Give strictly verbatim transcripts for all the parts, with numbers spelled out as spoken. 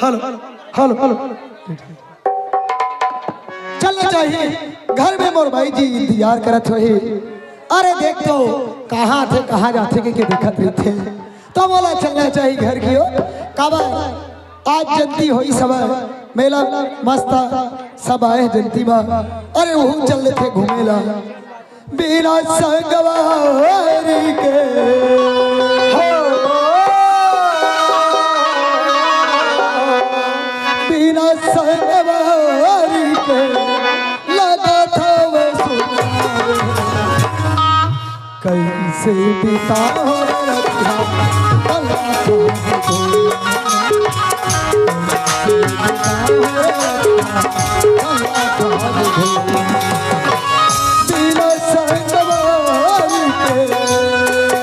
Hello, hello, hello. चलना चाहिए, घर में मोर बाई जी इंतजार करत होही। अरे देख तो, कहाँ थे, कहाँ जाथे के, के देखत रहिथे। तो मोला चलना चाहिए घर की ओर। काबर आज जयंती होई सब, मेला मस्त, सब आए जयंती मा। अरे वहू चल लेथे घूमे ला। बिना संगवारी के, हो, बिना संगवारी के, लगत हवे सुनार। कैसे बिताओ रतिया, भला कौन बोले? कैसे बिताओ रतिया, भला कौन बोले? बिना संगवारी के,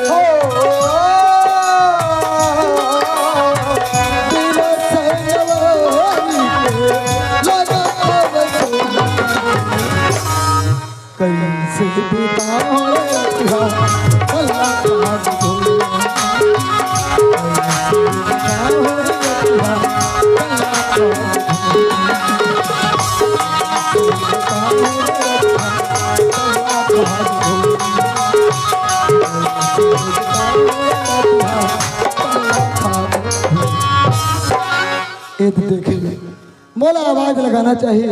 हो, बिना संगवारी के, लगा अब कैसे बिताओ रे रतिया, भला कौन बोले? कैसे बिताओ रे रतिया, भला कौन बोले? ए तो देखे ले, मोला आवाज लगाना चाहिए।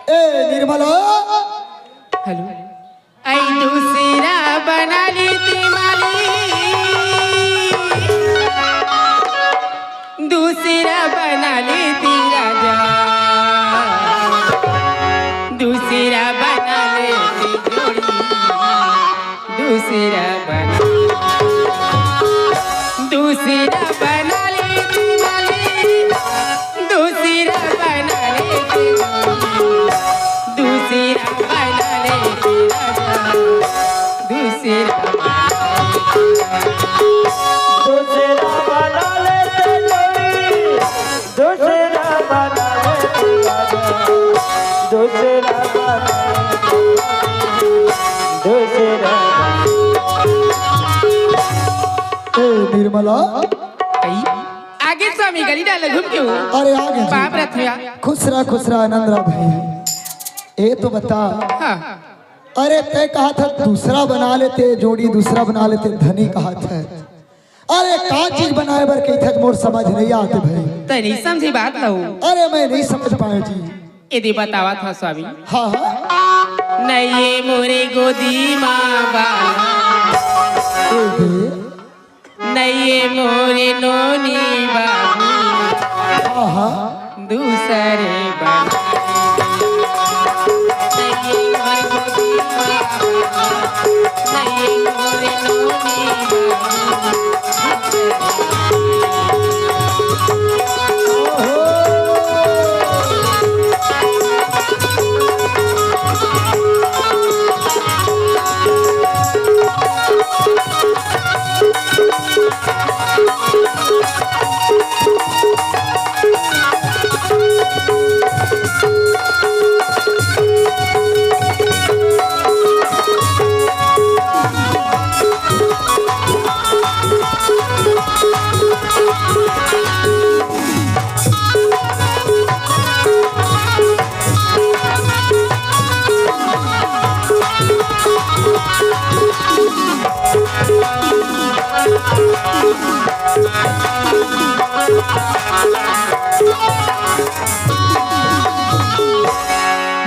ए निर्मला, हेलो। आई दूसरा बना लेती माली, दूसरा बना लेती राजा, दूसरा बना लेती जोड़ी, दूसरा बना, दूसरा बना लेती माली, दूसरा बना लेती जोड़ी, दूसरा बना लेती राजा, दूसरा बना लेती, दूसरा बना लेती जोड़ी, दूसरा बना लेती राजा, दूसरा बना लेती, दूसरा बना। ए निर्मला, आई। आगे स्वामी गली डाल घूम के हो। अरे आगे जी। पाप रथ हुआ। खुश रहा, खुश रहा, आनंद रहा भाई। ए तो बता। हाँ। अरे तय कहा था दूसरा बना लेते जोड़ी, दूसरा बना लेते धनी कहा था। अरे का चीज बनाए बर कही था, मोर समझ नहीं आते भाई। तय नहीं समझी बात लहू। अरे मैं नहीं समझ पाया जी। यदि बतावा था स्वामी। हाँ, हाँ। नइये मोरे गोदी माँ बाला। ए दे। नइये मोरे नोनी बाबू। हाँ, हाँ। दूसरे बना। नइये मोरे गोदी माँ बाला। नइये मोरे नोनी बाबू।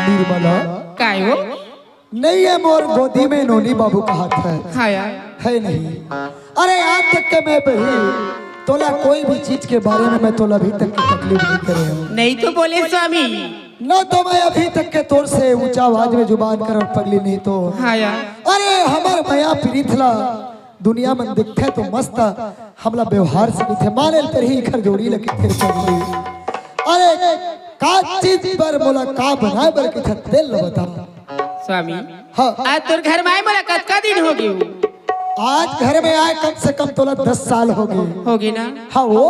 निर्मला। काय हो? नहीं है मोर गोदी में नोनी बाबू कहा था। हाँ यार। है नहीं। अरे आज तक के मैं बही तोला कोई भी चीज के बारे में मैं तोला अभी तक की तकलीफ नहीं करे हूँ। नहीं तो बोले स्वामी। न तो मैं अभी तक के तोर से ऊंचा आवाज में जुबान कर पगली नहीं तो। हाँ यार। अरे हमर मया प्रीत ला दुनिया मन दिखथे तो मस्त, हमला व्यवहार से दिखथे, माने ल तेरी इखर जोड़ी लगे तेरे पगली। अरे का चीज बर मोला का बनाए बर के तेल ल बता। स्वामी। हाँ। आज तोर घर में आए मोला कतका दिन हो गए? आज घर में आए कम से कम तोला दस साल हो गए। हो गए ना? हाँ वो।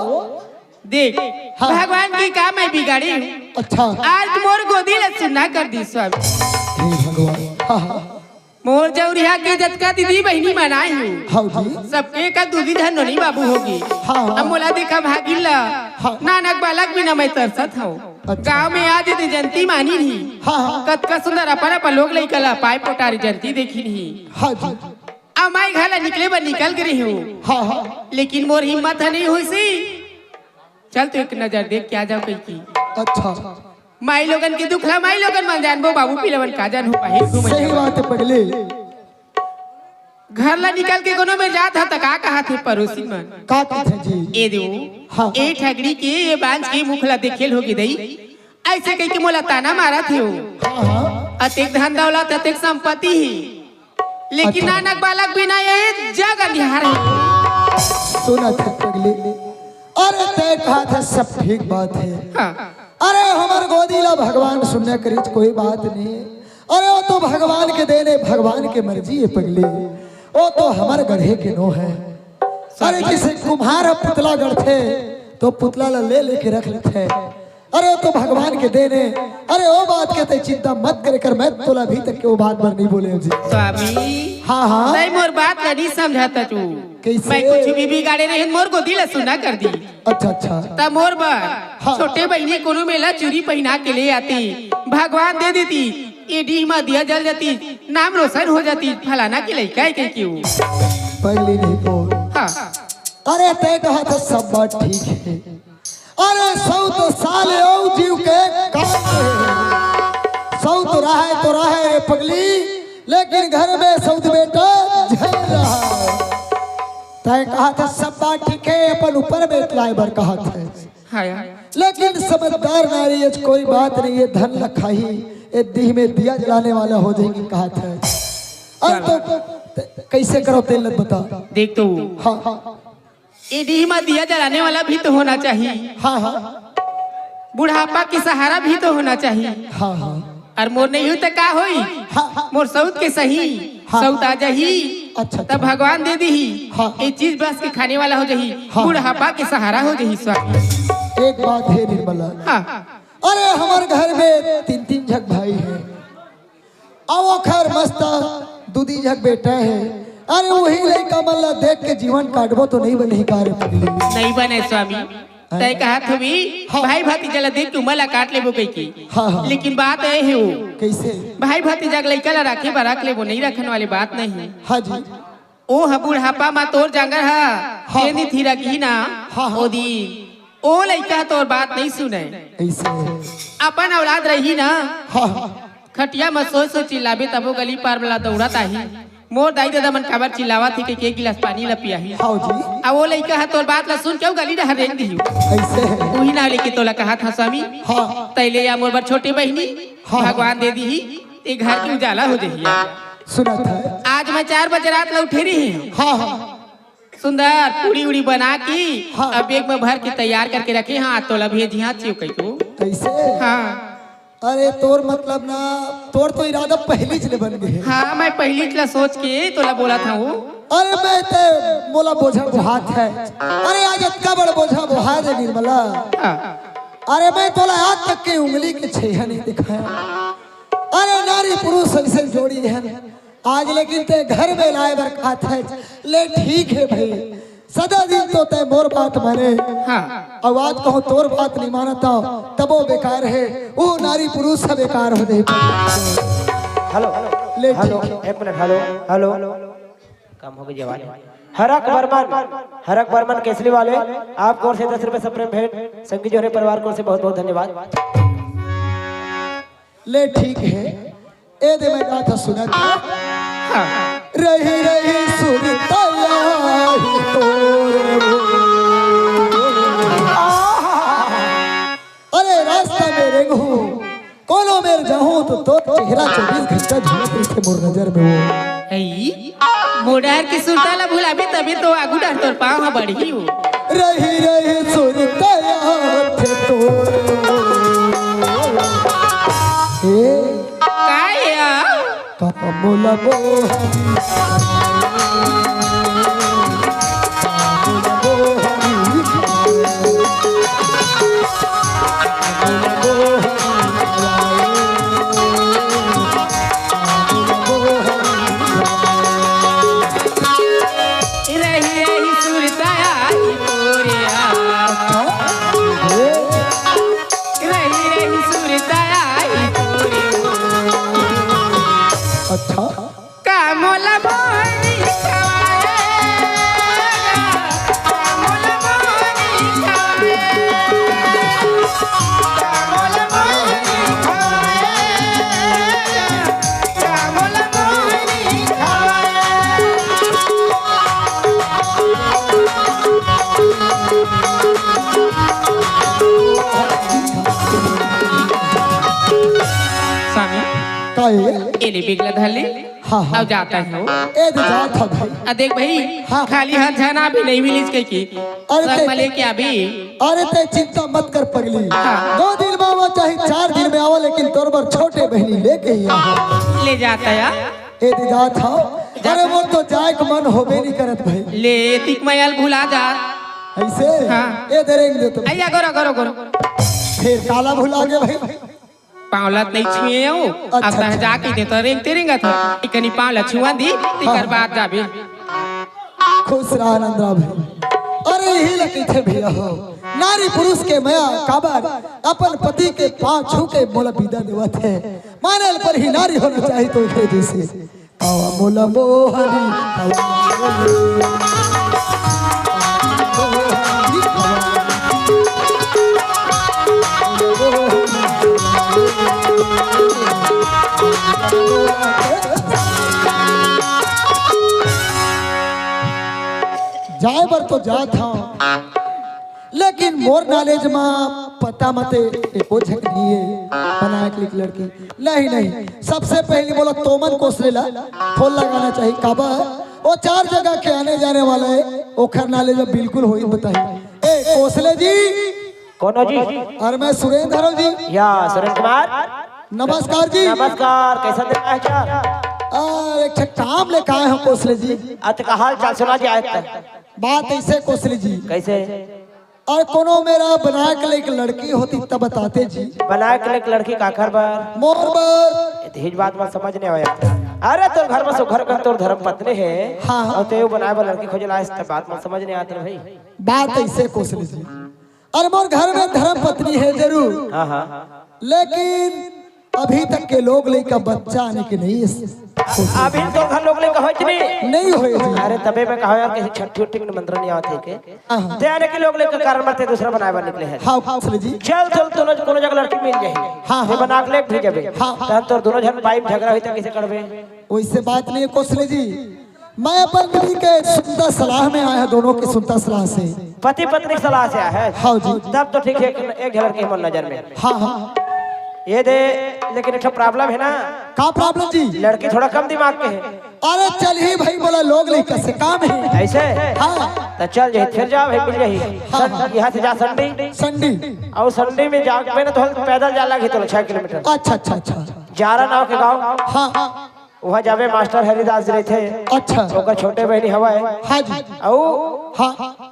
देख, हाँ। भगवान की का मैं बिगाड़ी हूँ। अच्छा। आज मोर गोदी ला सुन्ना कर दी स्वामी। हे भगवान। हाँ, हाँ। मोर जौरिहा के जतका दीदी बहिनी मन आए हे, हाँ जी। सबके का दू दीदी झन नोनी बाबू होगे। हाँ, हाँ। अब मोला देखा भागिन ला, हाँ। नानक बालक बिना मैं तरसत हव। अच्छा। गांव में आज दे जंती मानिन ही। हाँ, हाँ। कतका सुंदर अपन अपन लोग लइका ला पाए पोटारी जंती देखिन ही। हाँ जी। अब मैं घर ला निकले बर निकल गे रही हूँ। हाँ, हाँ। लेकिन मोर हिम्मत ह नहीं होइस ही। चल तो एक नजर देख के आ जाओ कहीं की। अच्छा। माई लोगन के दुख ला माई लोगन मन जानबो, बाबू पिला मन का जानहू, बाहिर घूमे सही जाबो। बात है पगली। घर ला निकल के कोनो में जात ह त का कहत हे पड़ोसी मन? का कहत हे जी? ए देव, हाँ। ए ठगड़ी के, ए बांझ के मुख ला देखे ल होगे दई। अइसे कहिके मोला ताना मारत हे वो। हाँ, हाँ। अतेक धन दौलत, अतेक संपत्ति ही, लेकिन अच्छा। नानक बालक बिना ये जग अंधियार हे। सुनत हे पगली, अरे तैं कहत हे सब ठीक बात हे। हाँ। अरे हमर गोदी ला भगवान सुनने करीच कोई बात नहीं। अरे वो तो भगवान के देन हे, भगवान के मर्जी हे पगली। वो तो हमर गढ़े के नो हे। अरे जइसे कुम्हार ह पुतला गढ़थे तो पुतला ला ले लेके रख लेथे। अरे वो तो भगवान के देन हे। अरे वो बात के तैं चिंता मत करे कर, मैं तोला अभी तक के वो बात बर नहीं बोले हँव जी। स्वामी, हाँ, हाँ। तैं मोर बात ला नहीं समझत हस तू। कइसे? मैं कुछ भी बिगाड़े रहेंव, मोर गोदी ला सुन्ना कर दी। अच्छा, अच्छा। त मोर बर हाँ। छोटे बहिनी कोनो मेला चूरी पहिना के ले आती, भगवान दे देती, ए डीह म दिया जल जाती, नाम रोशन हो जाती, फलाना के लइका हे कहिके वो। पगली नहीं बोल। हाँ। अरे तैं कहत हस सब बात ठीक हे। अरे सौत साल अउ जीव के काम हे। सौत रहय तो रहय रे पगली, लेकिन घर में सौत बेटा झन रहय। तैं कहत हस सब बात ठीक हे, अपन ऊपर में लाए बर कहत हस। हाँ यार। लेकिन समझदार नारी हे, कोई बात नहीं हे, धन ल खाही, ए डीह में दिया जलाने वाला हो जाही कहत हस। अरे तो कइसे करँव तेला बता। देख तो हाँ, हाँ। ए डीह म दिया जलाने वाला भी तो होना चाहिए। हाँ, हाँ। बुढ़ापा के सहारा भी तो होना चाहिए। हाँ, हाँ। अउ मोर नहीं होही त का होही? हाँ, हाँ। मोर सौत के सही, हाँ। सौत आ जाही, अच्छा, तब अच्छा। भगवान दे दीही। हाँ। ए चीज बस के खाने वाला हो जाही, हाँ। बुढ़ापा के सहारा हो जाही स्वामी। एक बात हे निर्मला। हाँ। अरे हमर घर में तीन तीन झक भाई हे। अउ ओखर मस्त दू दी झक बेटा हे। अरे उही लइका मन ला देख के जीवन काटबो तो नहीं बनही का रे पगली? नहीं बने स्वामी। हाँ। तैं कहत हस भी, हाँ। भाई भतीजा ला देख के उमर ला काट लेबो कहिके। हाँ, हाँ। लेकिन बात ए हे वो। कइसे? भाई भतीजा के लइका ला राखे बर रख लेबो, नहीं रखन वाली बात नहीं। हाँ जी। ओ ह बुढ़ापा म तोर जांगर ह, हाँ। जेन दिन थिरकही ना, हाँ, हाँ। ओ दिन ओ लइका तोर बात नहीं सुनय। अइसे। अपन औलाद रही ना, हाँ। खटिया म सोय सोय चिल्लाबे तभो गली पार वाला दउड़त आही। मोर दाई ददा मन काबर चिल्लावत हे के, के गिलास पानी ल पियाही। हाँ जी। अउ ओ लइका ह तोर बात ल सुन के अउ गली डहर रेंग दिही। अइसे। उही ना लेके तोला कहत हँव स्वामी। हाँ। तैं ले आ मोर बर छोटे बहिनी, हाँ। भगवान दे दीही। ए घर के उजाला हो जाही। सुनत हे। आज मैं चार बजे रात ल उठे रही हँव। हाँ, हाँ। सुंदर पूड़ी उड़ी बना के, हाँ। अब बैग म भर के तैयार करके रखे हँव, तोला भेजी हँव चिव कहिके। कइसे? हाँ। अरे तोर मतलब ना, तोर तो इरादा पहिलीच ले बन गे हे। हाँ, मैं पहिलीच ला सोच के तोला बोलत हँव। अरे मैं ते मोला बोझा बोहात हे। अरे आज अतका बड़ बोझा बोहा दे निर्मला। हाँ। अरे मैं तोला आज तक के उंगली के छेहा नहीं देखाय। अरे नारी पुरुष अइसे जोड़ी हे। आज लेकिन तैं घर में लाय बर कहत हस। ले ठीक हे भई, सदा दिन तो तैं मोर बात माने। हाँ। अउ आज कहूँ तोर बात नहीं मानत हँव, तब ओ बेकार हे, ओ नारी पुरुष ह बेकार हो जाही। हेलो, ले हेलो, ठीक हे। एक मिनट, हेलो, हेलो। कम हो गई आवाज। हरक बर्मन, हरक बर्मन केसरी वाले, आप कोर से दस रुपए सप्रेम भेंट, संगी जोरे परिवार कोर से बहुत बहुत धन्यवाद। ले ठीक हे, ए दे मैं गाथा सुनत हँव। हाँ। रही रही सुरता आही तोर। अरे रास्ता में रेंगहूँ, कोनो मेर जाहूँ त तोर चेहरा चौबीस घंटा झूलत रहिथे मोर नजर में वो। हई, मोर डहर के सुरता ला भुलाबे तभे तो आगू डहर तोर पाँव ह बढ़ही वो। रही रही सुरता आथे तोर। ए, का या? कमल मोहन। अच्छा। का मोला मोहनी खवाए, का मोला मोहनी खवाए, का मोला मोहनी खवाए, का मोला मोहनी खवाए। स्वामी, का ए? एले बिगला धर ले। हाँ, हाँ। अब जाता है वो। ए दे जात ह भाई। आ देख भाई, हाँ। खाली हाथ जाना अभी नहीं मिलिस कहि के। अरे सब ते, मले के अभी। अरे ते चिंता मत कर पगली। हाँ। दो दिन में आवा चाहे चार दिन में आवा, लेकिन तोर बर छोटे बहिनी लेके ही आवा। ले जाता है। ए दे जात ह। जा। अरे मोर तो जाए के मन होबे नहीं करत भाई। ले एतिक मयाल भुला जा। ऐसे? हाँ। ए दे रेंग दे तो। अइया, गोरो, गोरो, गोरो। फिर काला भुला गया भाई। पाँव ला त नइ छुए हूँ, अच्छा, अब तह अच्छा। जाके दे तो रेंगते रेंगत हो, इकनी पाँव ला छुआ दी, तिकर हाँ। बाद जाबे। खुश रहा नंदरा भाई। अरे यही लगी थे भैया हो, नारी पुरुष के मया काबर अपन पति के पाँव छू के मोला विदा देवत हे। मानल पर ही नारी होना चाहिए तो इकरे जैसे। आवा मोला मोहनी, आवा मोला मोहनी, आवा मोला मोहनी। जाए बर तो जात हंव, लेकिन मोर knowledge म पता मते एको झक नहीं है बनाए के लड़की। नहीं, नहीं, सबसे पहली मोला तोमन कोसले ला फोन लगाना चाहिए। काबर? वो चार जगह के आने जाने वाला है, ओखर knowledge बिल्कुल होई बताई। ए, कोसले जी। कोनो जी? अरे मैं सुरेंद्र हूँ जी। या, सुरेंद्र कुमार। नमस्कार जी। नमस्कार, कैसन दिन है क्या? आ, एक ठे काम लेके आए हूँ कोसले जी। अत का हाल चाल सुना जी आए त। बात ऐसे कोसले जी। कैसे? अउ कोनो मेर बनाए के लइक लड़की होतिस त बताते जी। बनाए के लइक लड़की काखर बर? मोर बर। ए, तेज बात मन समझ नइ आवय। अरे तोर घर म सुघर कन तोर धर्म पत्नी हे। हाँ, हाँ। अउ तें बनाए बर लड़की खोजे ला आइस त बात मन समझ नइ आवत रे भाई। बात अइसे कोसले जी। अरे मोर घर म धर्म पत्नी हे जरूर। हाँ, हाँ। लेकिन अभी तक के लोग लइका बच्चा आने के नहीं है। अभी तो घर लोग लइका होय कि नहीं? नहीं होय जी। अरे तभे मैं कहा यार, कहीं छट्ठी उट्ठी के निमंत्रण नइ आवत हे के? हाँ, हाँ। ते आने के लोग लइका कारण बर ते दूसरा बनाए बर निकले हे। हाँ, कोसले जी। चल, चल, दोनों कोनो जगह लड़की मिल जाही। हाँ, हाँ। बनाए के लइक भी जाबे। हाँ। तहन तोर दोनों झन बाई म झगरा होही त कइसे करबे? वइसे बात नहीं है कोसले जी। मैं अपन बीबी के सुनता सलाह में आया, दोनों के सुनता सलाह से। पति पत्नी के सलाह से आया है? हाँ जी। तब तो ठीक है, एक, एक झलक के मोर नजर में। हाँ, हाँ। ए दे, लेकिन एक ठो problem हे ना। का problem जी? लड़की थोड़ा कम दिमाग के हे। अरे चल ही भाई, बोला लोग लइका से काम हे। अइसे? हाँ। त चल जाही, फिर जा भाई, मिल जाही। हाँ, हाँ। यहाँ से जा संडी। संडी। अउ संडी में जाबे ना तो पैदल जाए लागही तो छह किलोमीटर। अच्छा, अच्छा, अच्छा। जारा नाव के गाँव। हाँ, हाँ। उहाँ जाबे, मास्टर हरिदास जी रहिथे। अच्छा। ओकर छोटे बहिनी हवय। हाँ जी। अउ हाँ।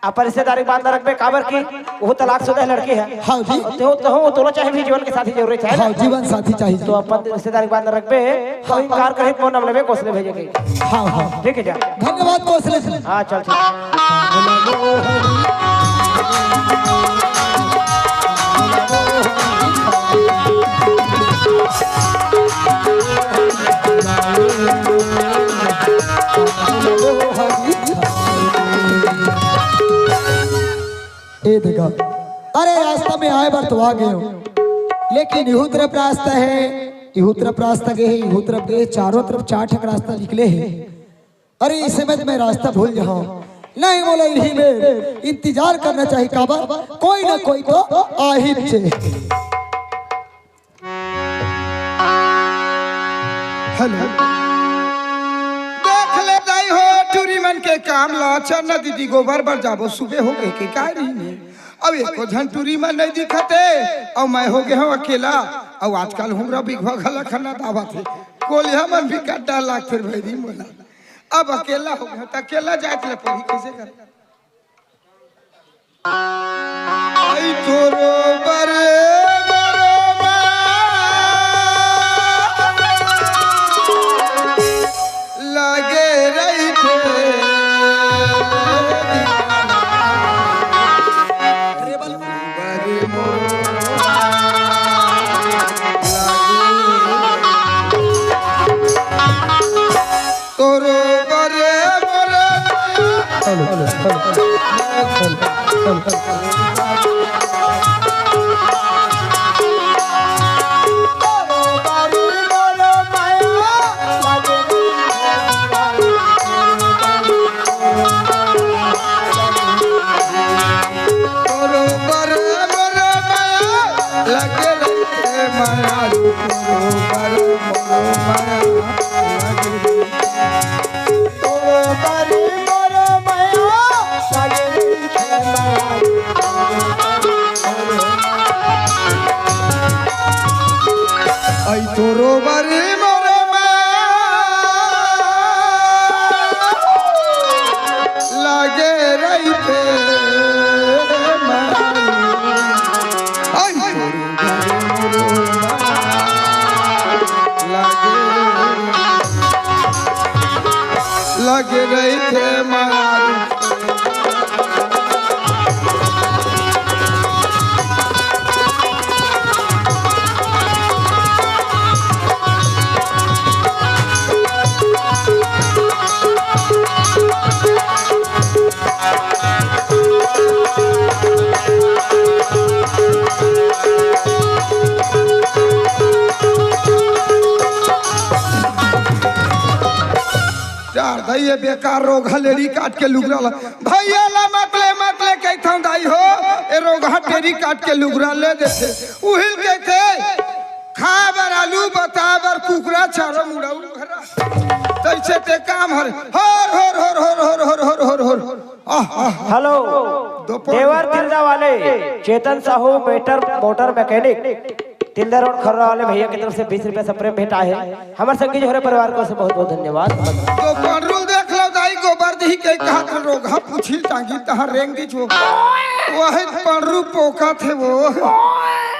अपन रिश्तेदारी के बात न रखबे, काबर कि वो तलाकशुदा लड़की हे। हाँ जी। अउ तेहू, तेहू, तोला चाहे भी जीवन के साथी जरूरी हे ना? हाँ, जीवन साथी चाहिए। तो अपन रिश्तेदारी के बात न रखबे, तो हाँ, इनकार हाँ। करही, फोन नंबर लेबे, कोसले भेजे के। हाँ, हाँ। ठीक हे जा। धन्यवाद कोसले जी। हाँ, चल, चल। ए देखा, अरे रास्ता में आए बर तो आ गए हो, लेकिन इहू तरफ रास्ता हे, इहू तरफ रास्ता गए हे, इहू तरफ गए, चारों तरफ चार ठक रास्ता निकले हे। अरे इसे में मैं रास्ता भूल जाऊं। नहीं बोला, इही में इंतजार करना चाहिए, काबर कोई ना कोई तो आ ही चे। हेलो। देख ले दाई हो, टूरी मन के काम ला, चन्ना दीदी गोबर बर जाबो, सुबह हो गए के का रही ने। अब एको झन टूरी मन नहीं दिखते, अउ मैं हो गए हूँ अकेला। अउ आजकल हमरा बिघवा घला खन्ना दावत हे, कोलिहा मन भी कट्टा लागथे भैरी मोला। अब अकेला हो गया, त अकेला जाए के ले पड़ी, कैसे कर? आई तोरो बरे बरे मा लागे रही थे। आई तोरो बरी मोर माया लागे रहिते माया। आई तोरो बरी मोर माया लागे, लागे रहिते माया। चार दई ये बेकार रोगहा लेड़ी काट के लुगरा ला। भैया ला मत ले, मत ले कहिथन दाई हो, ए रोगहा टेरी काट के लुगरा ले देथे। उहिल कहिथे, खाए बर आलू, बताए बर कुकरा, चारों मुड़ा उघरा। तइसे ते काम हर, हर, हर। आह, आह। हेलो, दोपहर देवर तिल्दा वाले चेतन साहू मेटर मोटर मैकेनिक तिल्दा रोड खर्रा वाले भैया की तरफ से बीस रुपया सप्रेम भेंट आहे। हमर संगी झोरे परिवार को से बहुत बहुत धन्यवाद। तो पंडरूल देख लो दाई, गोबर दही के कहत रोगहा पूछी टांगी तहां रेंग दी छो। वही पंडरू पोका थे वो,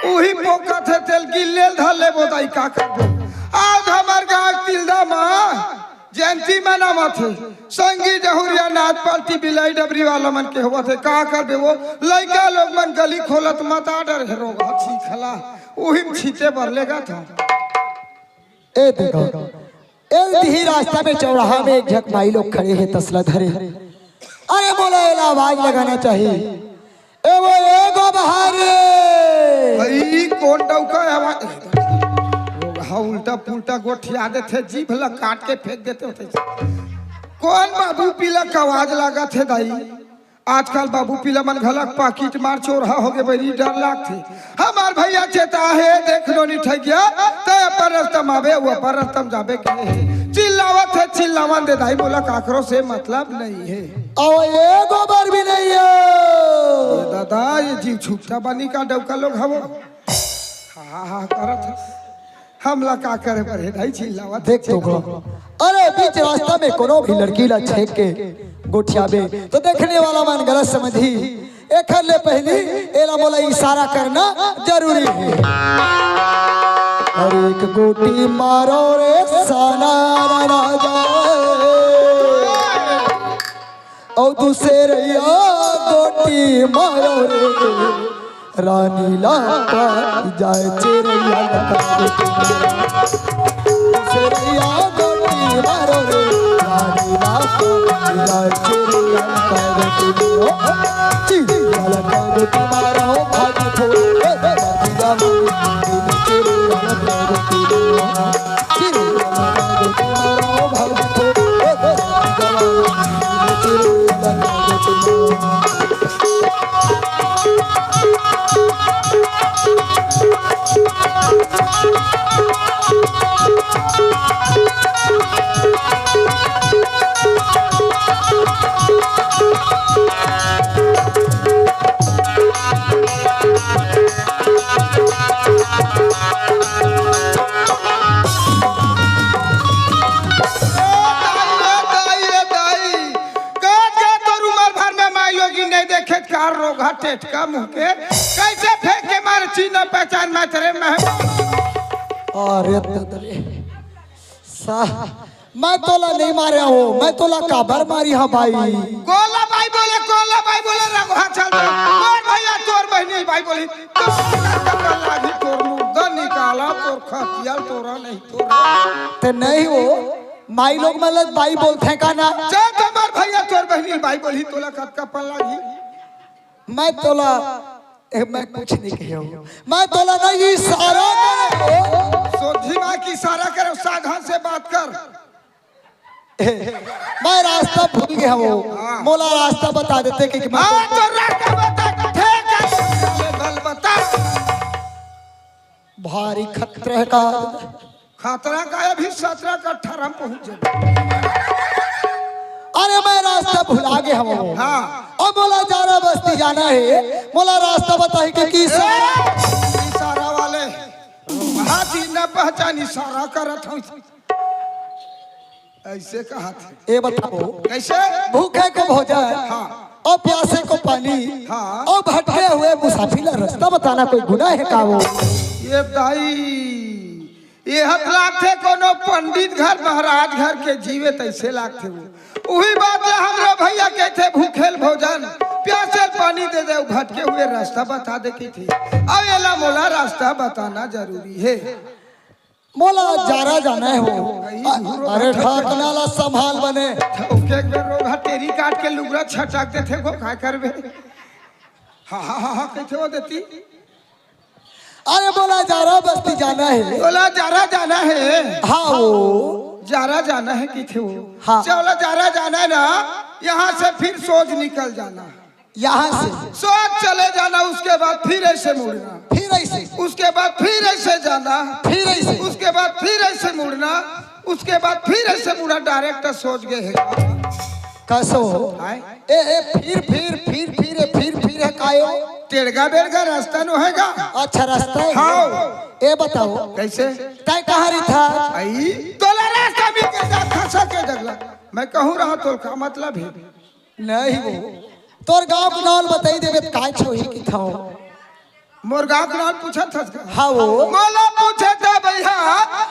वही पोका थे तेल की लेल धर ले वो दाई का कर दो। आज हमर गांव तिल्दा मा जयंती मनावत हे, संगी जहुरिया नाच पार्टी बिलाई डबरी वाला मन के होवत हे। का करबे वो लइका लोग मन गली खोलत मत आ डर हे रोगहा छींक हला, उहिम छींटे बर लेगा था। ए देखो, ए दिही रास्ता में चौराहा में एक झक माई लोग खड़े हे तसला धरे। अरे मोला एला आवाज लगाना चाहिए। ए वो ए गोबहर। भाई कौन डौका है आवाज? हाँ, उल्टा पुल्टा गोठिया देथे, जीभ ला काट के फेंक देथे होथे। कौन बाबू पीला का आवाज लागत हे दाई? आजकल बाबू पीला मन घलक पाकिट मार चोरहा होगे बरी, डर लागथे। हमार भैया चेता हे, देख नोनी ठगिया, तै अपन रस्ता म आबे, वो अपन रस्ता म जाबे के हे। चिल्लावत हे, चिल्लावन दे दाई, मोला काकरो से मतलब नहीं हे। अउ ए गोबर भी नहीं हे। ये दादा, ये जीव छुट्टा बनी का डौका लोग हवो। हा, हा, हा, करत हे। हमला का करे बर हे दाई, चिल्लावत देख हे। तो को। अरे बीच रास्ता में कोनो भी लड़की ला छेक के गोठियाबे तो देखने वाला मन गलत समझी। एखर ले पहली एला मोला इशारा करना जरूरी हे। अरे एक गोटी मारो रे साना राजा, अउ दूसरइया गोटी मारो रे रानी ला पाई जाए। चिरैया लगा दे तुम, दूसरइया गोटी मारो रे रानी ला पाई जाए। चिरैया लगा दे तुम, चिरैया लगा दे तुम्हारा हो भाग फोड़े। चिरैया लगा दे तुम, ए दाई, ए दाई, ए दाई, का, का तोर उमर भर में माई लोगी नहीं देखे कार रोगहा टेटका मुंह के, कैसे फेंक के मारे चीना पहचान में तेरे में। अरे ददरे, सा, मैं तोला नहीं मारे हो, मैं तोला काबर मारी हा भाई। कोला भाई बोले, कोला भाई बोले, रघुहा चल दे। मोर भैया तोर बहिनी भाई बोली, तोर लागी तोर मुर्दा निकाला, तोर खतिया तोरा नहीं तोरा। ते नहीं हो, माई लोग मन ला बाई बोलथे का ना? चल, तुम्हार भैया तोर बहिनी बाई बोलही, तोला कतका पन लागही? मैं तोला, ए, मैं कुछ नहीं कहे हूँ। मैं तोला नहीं इशारा करे। सोझी माँ की इशारा करे, सावधान से बात कर। ए, मैं रास्ता भूल गया हूँ। हाँ। मोला रास्ता बता देते कि, कि मैं हाँ, तो रास्ता बता, ठीक है। चल, बता। भारी खतरा का। खतरा का, अभी सतरा का अठारह में पहुंच जाए। अरे, मैं रास्ता भुला गया हूँ। हाँ। अब मोला जारा बस्ती जाना है, मोला रास्ता बताही कि, कि इशारा। इशारा वाले हाथी न पहचान, इशारा करत हूँ। ऐसे कहा थे। ये बताओ, कैसे? भूखे को भोजन, हाँ। और प्यासे को पानी, हाँ। और भटके हुए मुसाफिर ला रास्ता बताना कोई गुनाह है का वो? ये दाई, ये हत लागथे कोनो पंडित घर, महाराज घर के जीवे तैसे लागथे वो। उही बात ला हमरो भैया कहथे, भूखेल भोजन, प्यासेल पानी दे दे, भटके हुए रास्ता बता दे कहिथे। अब एला मोला रास्ता बताना जरूरी है। मोला जारा जाना है वो। अरे ढाकना ला संभाल बने। ओके, एक बेर रोगहा टेरी काट के लुगरा छटक देथे गो, का करबे? हाँ, हाँ, हाँ, हाँ, कहिथे वो देती। अरे मोला जारा बस्ती जाना है। मोला जारा जाना है। हाँ वो। जारा जाना है कहिथे वो। हाँ। चलो जारा जाना है ना, यहाँ से फिर सोच निकल जाना। यहाँ से। सोच चले जाना, उसके बाद फिर ऐसे मुड़ना। फिर ऐसे। उसके बाद फिर ऐसे जाना। फिर ऐसे। उसके बाद फिर ऐसे मुड़ना। उसके बाद फिर ऐसे मुड़ा, direct सोच गए है। कसो। आय? ए, ए, फिर, फिर, फिर, फिर, ए, फिर, फिर है कायो? टेढ़गा बेढ़गा रास्ता नो हैगा। अच्छा, रास्ता है। हाँ। ए बताओ। कैसे? तय कहाँ रही था? आई, तोला रास्ता मिल के जा, खसा के जगला। मैं कहूँ रहा तो का मतलब है? नहीं वो, तोर गांव के नाम बताई देबे त काय छोही कहिथंव। मोर गांव के नाम पूछत हस का? हाँ वो। मोला पूछे त भैया।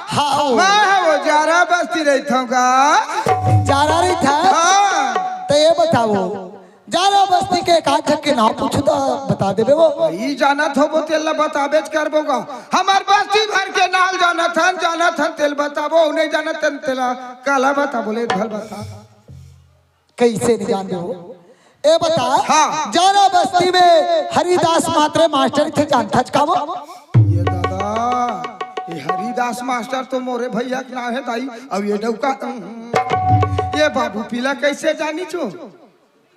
हाँ वो। मैं ह वो जारा बस्ती रहिथंव का। जारा रहिथस? हाँ। त ये बताओ, जारा बस्ती के एक आध झन के नाम पूछू त बता देबे वो। ई जानत होबो तेला बताबेच करबो गा। हमर बस्ती भर के नाम जानत हन, जानत हन तेल बताबो, नहीं जानत हन तेला काला बताबो, ले भल बता। कैसे नहीं जानबे वो? ए बता, हाँ। जारा बस्ती में हरिदास मात्रे मास्टर थे, जानथच का वो? ये दादा, ये हरिदास मास्टर तो मोरे भैया के नाम है दाई। अब ये डौका, ये बाबू पीला कैसे जानी छो?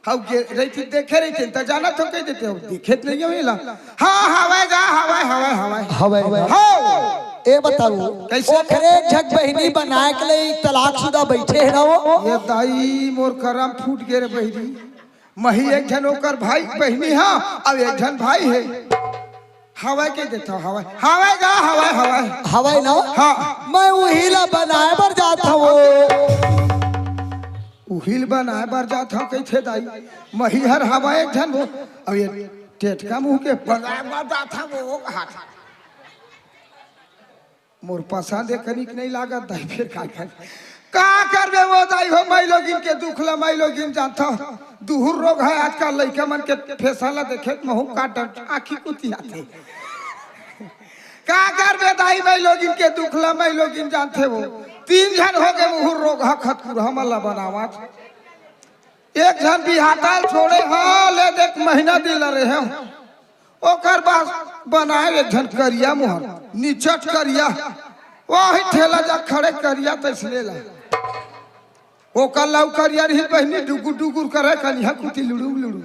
हऊ गे रही थी, देखे रही थी, त जाना तो कह देते हो, देखे त नहीं हो एला। हाँ, हवय गा, हवय, हवय, हवय। हवय गा। हो। ए बताओ, कैसे? ओखरे झक बहिनी बनाए के लिए तलाकशुदा बैठे है ना वो? ये दाई, मोर करम फूट गे रे बहिनी। मही एक झन ओकर भाई बहिनी हा, अब एक झन भाई है। हवय के देता हवय, हवय गा, हवय, हवय। हवय ना? हाँ। मैं उही ला बनाए बर जात हवं। उही ला बनाए बर जात हवं, कहिथे दाई। मही हर हवय एक झन वो। अब ये टेटका मुंह के बनाए बर जात हवं, वो कहा था। मोर पसंद ए कनिक नहीं लागत दाई, फिर का कर? का करबे वो दाई हो, माई लोगिन के दुख ला माई लोगिन जानता। दुहुर रोग है आजकल लइका मन के फैशन ला देखे त महू का डर आँखी कुतियाथे। का करबे दाई, माई लोगिन के दुख ला माई लोगिन जानथे वो। तीन झन हो गे मुहुर रोग ह खतकुर हमन ला बनावत। एक झन बिहाताल छोड़े हा, ले देख महीना दिन ला रहे हम। ओकर बाद बनाए एक झन करिया मोहन, निचट करिया, वही ठेला जा खड़े करिया तैसले ला। ओकर लऊ करिया रही बहिनी डुगुर डुगुर करे कनिहा कुती लुड़ू लुड़ू।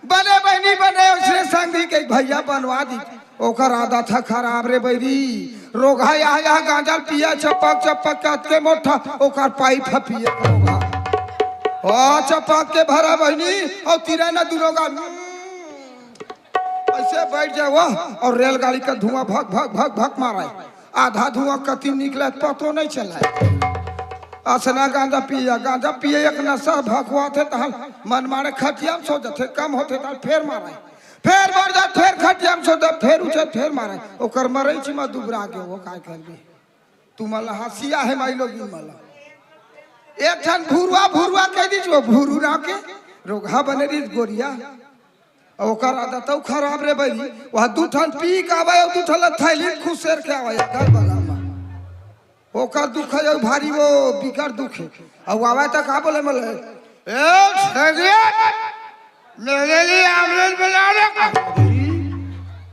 बने बहिनी बने, उसने संग भी कही भैया बनवा दी। ओकर आदत ह खराब रे बैरी, रोगहा यह यह गांजा पिया चपक चपक के अतके मोटा, ओकर पाइप ह पिए के रोगहा। ओ चपक के भरा बहिनी, और तीरा ना दुनों गा। ऐसे बैठ जाए वो, और रेलगाड़ी का धुआं भक भक भक भक मारे। आधा धुआं कति निकले पतो नहीं चला। असना गांजा पिए, गांजा पिए एक नशा भकवाथे तहन मन मारे खटिया में सो जथे, कम होथे तहन फेर मारे। फेर बढ़ जाए, फेर खटिया में सो जाए, फेर उठे, फेर मारे। ओकर मरई छिमा दुबरा के वो काय करबे। तुमन ला हंसिया है माई लोगिन मन ला। एक ठन भुरुआ, भुरुआ कह दीजिए, वो भुरू ना के रोगहा बने रही गोरिया। अउ ओकर आदतौ खराब रे बहिनी, वह दू ठन पी के आवे अउ दू ठन ला थैली खुसेर के आवे घर बगल में। ओकर दुख हे अउ भारी वो बिकट दुख हे। अउ आवे त का बोले मले, "ए, ठगिया, मेरे लिए आमलेट बना दे।"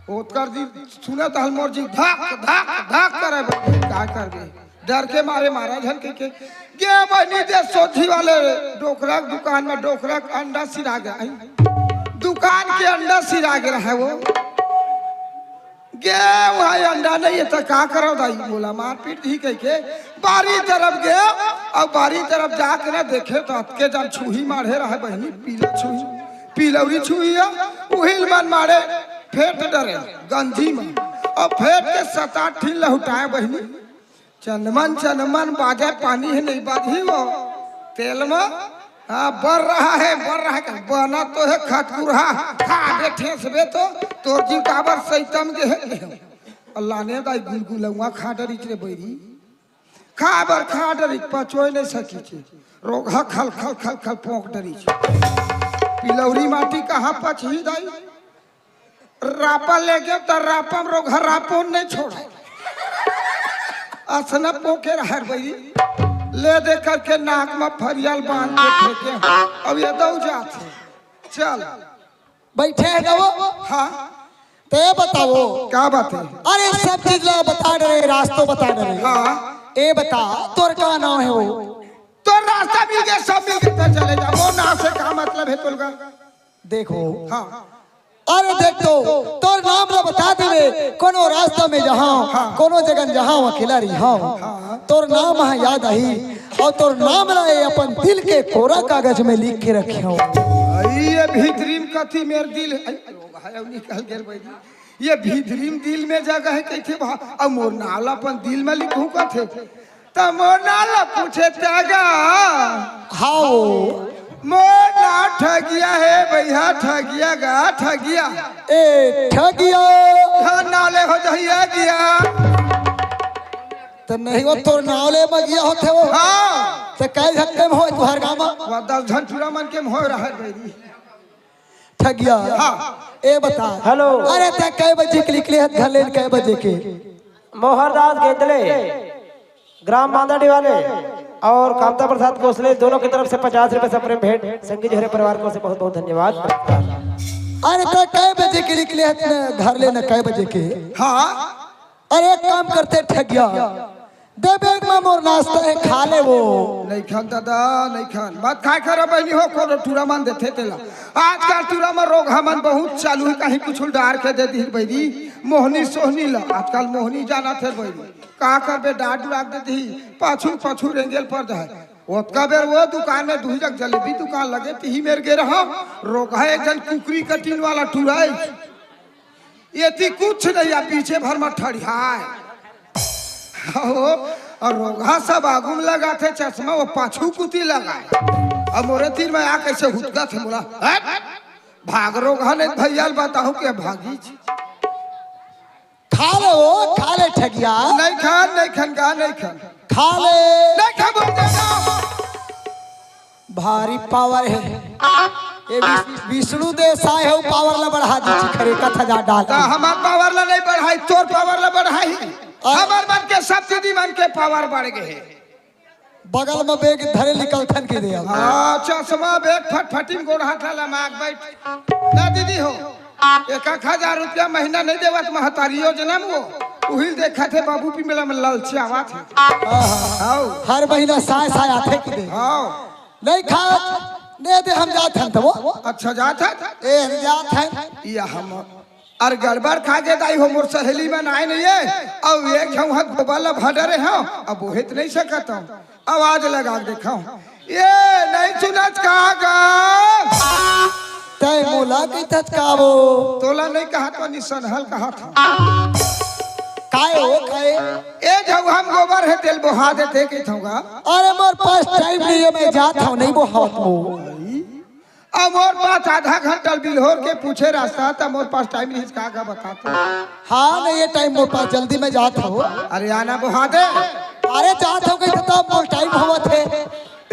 ओतकर दिन सुनत हल मोर जी धक, धक, धक करे बहिनी, का करबे? डर के मारे मारा झन कहिके। गे बहिनी दे सोझी वाले डोकरा के दुकान में डोकरा के अंडा सिरा गे। दुकान के अंडा सिरा गे रहे वो। गे वहाँ अंडा नहीं हे त का करव दाई, मोला मारपीट दिही कहिके बारी तरफ गे। अउ बारी तरफ जाके ना देखे त अतके जन छुही माढ़े रहे बहिनी, पीला छुही, पिलौरी छुही हे, उहिल मन माढ़े फेंट डरे गंजी में। अउ फेंट के सात आठ ठिन लहुटाए बहिनी। चनमन चनमन बाजे पानी हे नहीं बाजही वो तेल में। हाँ, बर रहा हे, बर रहा हे, बना तो हे खतकुरहा, खा बे ठेसबे तो, तोर जी काबर सैतम गे हे। अल्लाह ने दाई गुलगुलौआ खा डरिच रे बैरी, खा बर खा डरिच, पचोय नहीं सकिच, रोगहा खल खल खल खल पोंक डरिच। पिलौरी माटी कहाँ पचही दाई? रापा ले गयो त रापा में रोगहा रापो नहीं छोड़े। असना पोके रहर बई, ले दे करके नाक में फरियाल बांध के फेंके। अब ये दऊ जात हे। चल। बैठे हे ना वो? हाँ। ते बताओ। का बात हे? अरे सब चीज ला बता डरे, रास्तो बता डरे। हाँ। ए बता, तोर का नाम हे वो? तोर रास्ता मिल गया, सब मिल गया, त चले जा। वो नाम से का मतलब हे तोलगा? देखो। हाँ। अरे देख तो, तोर नाम ला बता देवे, कोनो रास्ता में जहाँ, हाँ। कोनो जगह जहाँ अकेला रही, हाँ। हाँ। तोर नाम हे याद आही, अउ तोर नाम ला ये अपन दिल के कोरा कागज में लिख के रखे हो। आई ये भीतरी में कथी मेर दिल हे, आई, रोगहा हे, निकल गेल बई। ये भीतरी में दिल में जगह हे, कहिथे भा, अब मोर नाम ला अपन दिल में लिखूं कथे। त मोर नाम ला पूछे त्यागा। हाओ। मोर नाम ठगिया हे भैया, ठगिया गा, ठगिया। ए ठगिया। हाँ, नाले हो जहिया गिया। त नहीं वो तोर नाम ले मगिया होथे वो। हाँ। त कई झक्के में होय तुहर गाँव में? वो दस झन टूरा मन के में होय रहत बई। ठगिया। हाँ। ए बता। हेलो। अरे ते कै बजे के निकले हत घर ले, कै बजे के? मोहरदास गेंदले, ग्राम मांदाडी वाले और कामता प्रसाद कोसले, दोनों की तरफ से पचास रुपए सप्रेम भेंट। संगी जी हरे परिवार को से बहुत बहुत धन्यवाद। अरे ते कै बजे के निकले हत न घर ले न, कै बजे के? हाँ। अरे एक काम करते ठगिया, दे बैग में मोर नास्ता हे, खा ले वो। नहीं खान दादा, नहीं खान। मत खाए करो बहिनी हो, कोनो टूरा मन देथे तेला। आजकल टूरा मन रोगहा मन बहुत चालू हे, कहीं कुछ डार के दे दिही बहिनी। मोहनी सोहनी ला, आजकल मोहनी जानथे बहिनी। का करबे, डार डुरा के दे दिही, पाछू पाछू रेंगेल पर जाए। ओतका बेर वो दुकान में दुही जग जलेबी दुकान लगे, तिही मेर गे रहा। रोगहा एक झन कुकरी कटिन वाला टूरा हे। एती कुछ नहीं, आ पीछे भर में ठड़ियाए। हो, अउ रोगहा सब आगू में लगाथे चश्मा, वो पाछू कुती लगाए। अब मोरे तीर में आ कैसे हुतकथे मोला, हट! भाग रोगहा, नहीं भैया ल बताहूं के भागी छी। खा ले वो, खा ले ठगिया। नहीं खान, नहीं खान, का नहीं खान? खा ले। नहीं खा बोल देना। भारी पावर हे। ये विष-, विष्णु देव साय हे, पावर ला बढ़ा दी, खरे कथा जा डाल। त हमार पावर ला नहीं बढ़ाई, तोर पावर ला बढ़ाई। और हमार मन के सब दीदी मन के पावर बढ़ गए हे। बगल में बैग धरे निकलथन की दे। हाँ, चश्मा बैग फटफटी में गोड़ हाथ ला लमाक बैठ। ना दीदी हो, एक एक हजार रुपया महीना नहीं देवत महतारी योजना में वो। उहिल देखथे बाबू पी मेला में ललचावत हे। हाँ। हर महीना साय साय आथे की दे। हाँ। नहीं खात, नहीं दे हम जात हन त वो। अच्छा जात हे? ए हम जात हन। या हम अर गड़बड़ खा के दाई हो, मोर सहेली मन आए नहीं हे, अउ एक झन ह गोबर ला भर डरे हव, अब ओहे त नहीं सकत हव, आवाज लगा के देखव, ये नहीं सुनत का गा? तै मोला कहिथस का वो? तोला नहीं कहत हव, निसनहल कहत हव। काय हो, काय? ए झउहा म गोबर हे, तेल बोहा देते कहिथव गा। अरे मोर पास टाइम नहीं हे, मैं जात हव, नहीं बोहावत वो। अब मोर पास आधा घंटा बिल्होर के पूछे रास्ता, त मोर पास टाइम नहीं हे, का का बता तो। हाँ, नहीं ये टाइम मोर पास, जल्दी मैं जात हव। अरे आना बोहा दे। अरे जात हव कहिथस तब मोर टाइम होवत हे।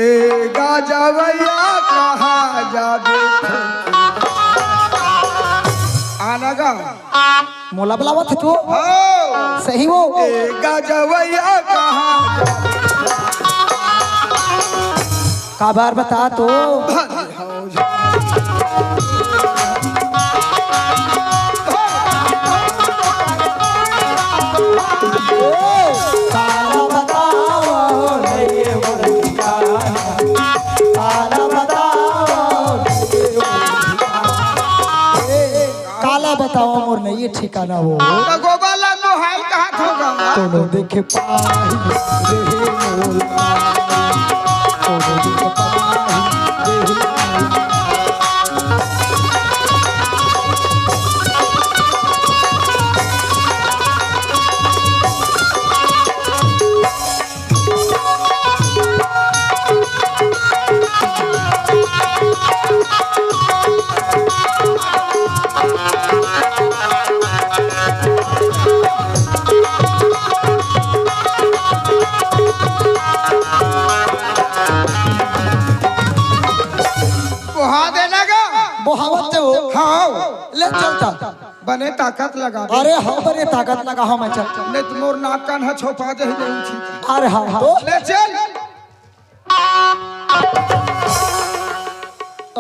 ए गाजवैया कहाँ जाबे? आना गा। मोला बुलावत हे तू? हो। सही वो। ए गजवैया कहाँ? काबर बता तो। भले हो जा। काला बताओ, नहीं ये बोल। काला बताओ, नहीं ये बोल। ए, काला बताओ मोर नहीं ये ठिकाना वो। त गोबर ला नोहाई कहत हो गंगा। कोनो देखे पाही रे मोर। कोनो देखे पाही रे मोर। बोहा देना गा। बोहावत ते हो। हाँ। ले चलता। बने ताकत लगा दे। अरे हाँ, बने ताकत लगा, हाँ, मैं चल। नहीं तो मोर नाक कान ह छोपा दे ही नहीं उठी। अरे हाँ, हाँ। ले चल।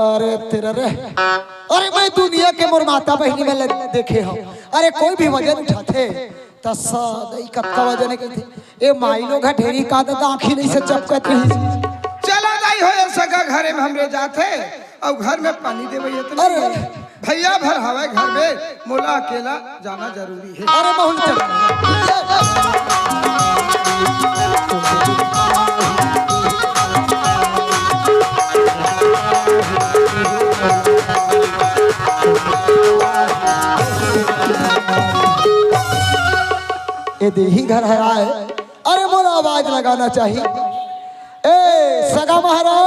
अरे तेरा रे, अरे मैं दुनिया के मोर माता बहिनी में ल-, देखे हंव। अरे कोई भी वजन उठाथे त सदई कतका वजन हे कहिथे। ए माई लोग ह ढेरी का ददा आँखी नहीं से चपकत रही। चला दाई हो, ए सगा घरे में हमरे जाथे, अउ घर में पानी देवे इतने अरे। भैया भर हवय घर में, मोला अकेला जाना जरूरी हे। अरे बहुत चल। ए देही घर हराय। अरे मोला आवाज लगाना चाही। ए सगा महाराज,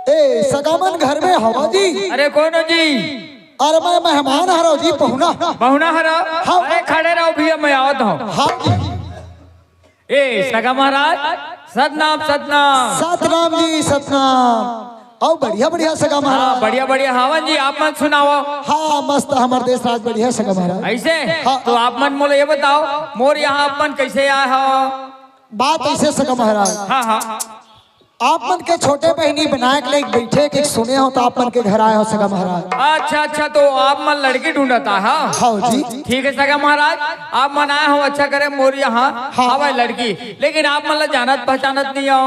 ए सगा मन घर में हवा जी। अरे कोन हो जी? अरे मैं मेहमान हरव जी, पहुना। पहुना हरव? हाँ। अरे खड़े रहो भैया, मैं आवत हंव। हाँ जी। ए सगा महाराज, सतनाम सतनाम। सतनाम जी सतनाम। अउ बढ़िया बढ़िया सगा महाराज। हाँ, बढ़िया बढ़िया। हावन जी, आप मन सुनाओ। हाँ, मस्त, हमर देश राज बढ़िया सगा महाराज। ऐसे? हाँ। तो आप मन मोला ये बताओ, मोर यहाँ आप मन कैसे आए हो? बात ऐसे सगा महाराज। हाँ हाँ। आप मन के छोटे बहिनी बनाए के लाइक बैठे के सुने हो, तो आप मन के घर आए हो सगा महाराज। अच्छा अच्छा, तो आप मन लड़की ढूंढत हा? हाँ जी। ठीक है सगा महाराज, आप मन आए हो, अच्छा करे, मोर यहाँ हाँ। हवय लड़की, लेकिन आप मन ला जानत पहचानत नहीं हो।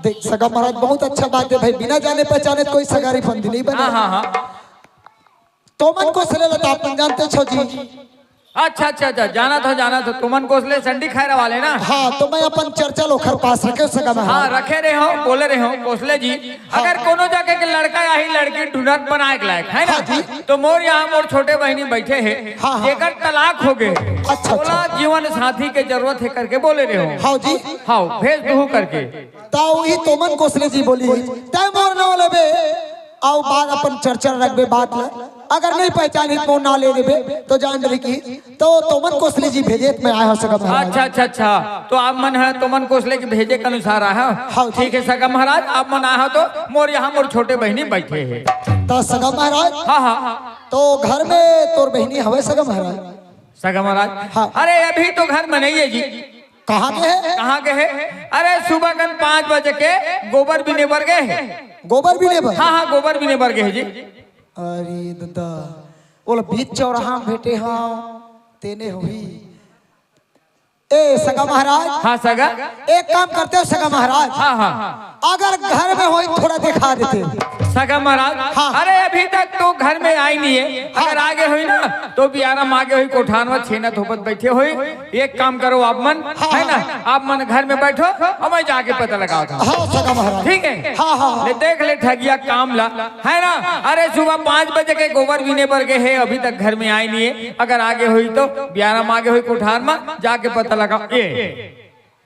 देख सगा महाराज, बहुत अच्छा बात है भाई, बिना जाने पहचाने कोई सगारी फंदी नहीं बने। हाँ हाँ हाँ। तोमन कोसले ल त आप मन जानते छो जी। अच्छा अच्छा अच्छा, जानत हंव जानत हंव, तोमन कोसले संडी खैरा वाले ना? हाँ, तो मैं अपन चर्चा ल ओखर पास रखे सगा महाराज। हाँ, रखे रहे हो, बोले रहे हो कोसले जी। हाँ। अगर कोनो जगह के लड़का या ही लड़की ढूंढत बनाए के लायक है ना, हाँ जी। तो मोर यहाँ मोर छोटे बहिनी बैठे हे, हाँ, हाँ। जेकर तलाक हो गए, अच्छा, अच्छा। ओला जीवन साथी के जरूरत हे करके बोले रहे हो। हाँ जी। हाँ, भेज दूहू करके। त उही तोमन कोसले जी बोली, तै मोर नाव लेबे, अउ बात अपन चर्चा रखबे बात ल। अगर नहीं पहचानी त मोर नाव ले लेबे, तो जान डरी की। तो तोमन कोसले जी भेजे त मैं आए हंव सगा महाराज। अच्छा अच्छा अच्छा, तो आप मन ह तोमन कोसले के भेजे के अनुसार आए हव। हाँ, ठीक है सगा महाराज, आप मन आए हव तो मोर यहाँ मोर छोटे बहिनी बैठे हे। त सगा महाराज, हाँ हाँ। तो घर में तोर बहिनी हवय सगा महाराज? सगा महाराज, हाँ। अरे अभी तो घर में नहीं है जी। कहाँ गे हे? कहाँ गे हे? अरे सुबह कन पाँच बजे के गोबर बीने बर गे हे। गोबर बीने बर? हाँ हाँ, गोबर बीने बर गे हे जी। अरे ददा, ओला बीच चौराहा में भेटे हंव, तेने होही। ए सगा महाराज। हाँ सगा। एक काम करते हो सगा महाराज। हाँ हाँ। अगर घर में होई थोड़ा दिखा देते। सगा महाराज। हाँ। अरे अभी तक तो घर में आई नहीं है, अगर आगे होई ना तो बियारा मागे होई, कोठार में छेना थोपत बैठे होई। एक काम करो आप मन, हाँ, है ना, हाँ। आप मन घर में बैठो और मैं जाके पता लगावत हंव। हाँ सगा महाराज। ठीक है? हाँ हाँ हाँ। ले देख ले ठगिया काम ला, है ना? अरे सुबह पाँच बजे के गोबर बीने बर गे हे, अभी तक घर में आई नहीं है, अगर आगे होई तो बियारा मागे होई कोठार में जाके पता लगाओ। ए